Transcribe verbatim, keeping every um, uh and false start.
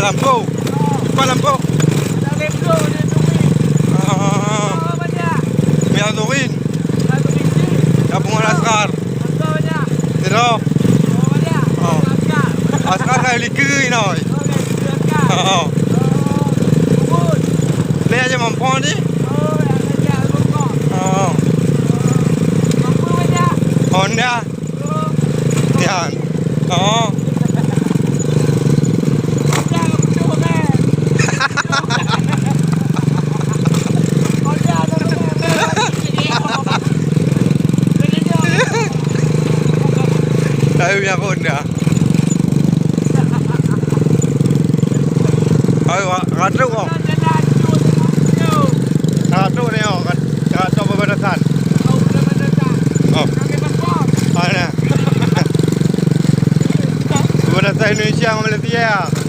Lampôh. Pat lampôh. Ah. Minyak Turin. Gabungan Askar. Sidroe. Oh. Askar ka likui noi. Oh. Lé aja mampu ni. Oh. Honda. Nyan. Oh. Tahu yang Honda. Ayo, ratrok kong. Ratrok ni, oh, kat, ratrok perbatasan. Oh. Mana? Perbatasan Indonesia dengan Malaysia.